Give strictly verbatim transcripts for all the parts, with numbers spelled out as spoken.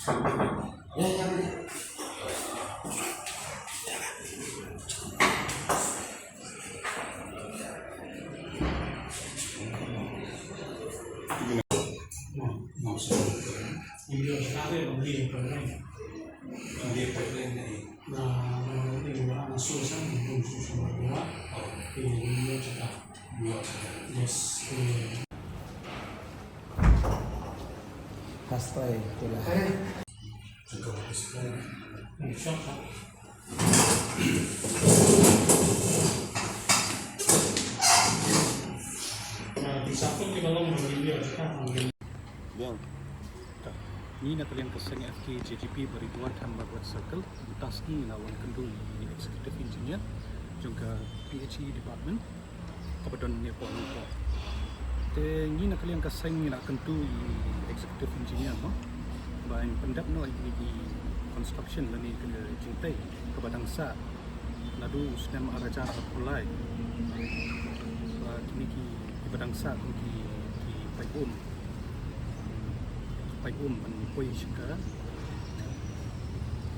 Yes. Hashtag itulah. Ngi na ka liang ka seng F K J G P Baridoit ha Marwet Circle, mynta sngi ngi la wan kynduh ïa i Executive Engineer jong ka P H E Department, kaba don ne pdeng Nongpoh. Te ngi na ka liang ka seng ngi la kynduh ïa i Executive Engineer mo, ba in pyndep noh ïa kine ki construction lane ka jingtei kaba dang sah naduh u snem ar hajar arphew lai. Ba kine ki, kiba dang sah kum ki, ki paip um. Paip um ban poi sha ka,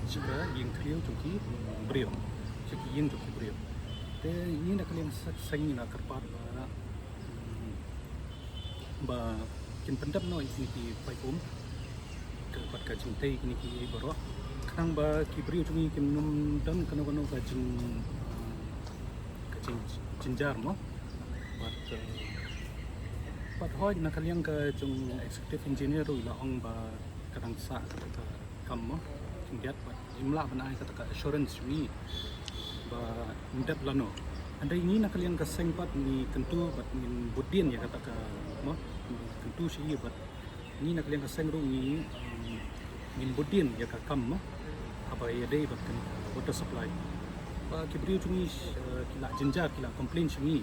sha ka ïing thliew jong ki briew, sha ki ïing jong ki briew. Te ngi na ka liang ka seng ngi la kyrpad ba, ba kin pyndep noh ïa kine ki paip um, ka, bad ka jingtei kine ki baroh, khnang ba ki briew jong ngi kin ym don kano kano ka jing, ka jing, jynjar mo. Bad, eh, bad hooid na ka liang ka jong Executive Engineer ruh i la ong ba ka dang sah kata ka kam mo, khyndiat, bad im lah ban ai kata ka assurance jong ngi ba ym dep lano. Hynrei ngi na ka liang ka seng pat ngi kynduh bad ngin bud dien ïa kata ka mo, kynduh sha i, bad ngi na ka liang ka seng ruh ngi, um, ngin bud dien ïa ka kam mo, haba ïadei bad ka water supply. Ba ki briew jong ngi, eh, ki la jynjar, ki la complain sha ngi,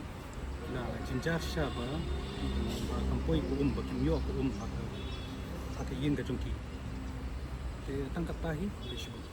ki la jynjar shisha ba, ba kam poi ka um, ba kim ïoh ka um ha ka, ha ka ïing ka jong ki. Te tang katta hi, khublei shibun.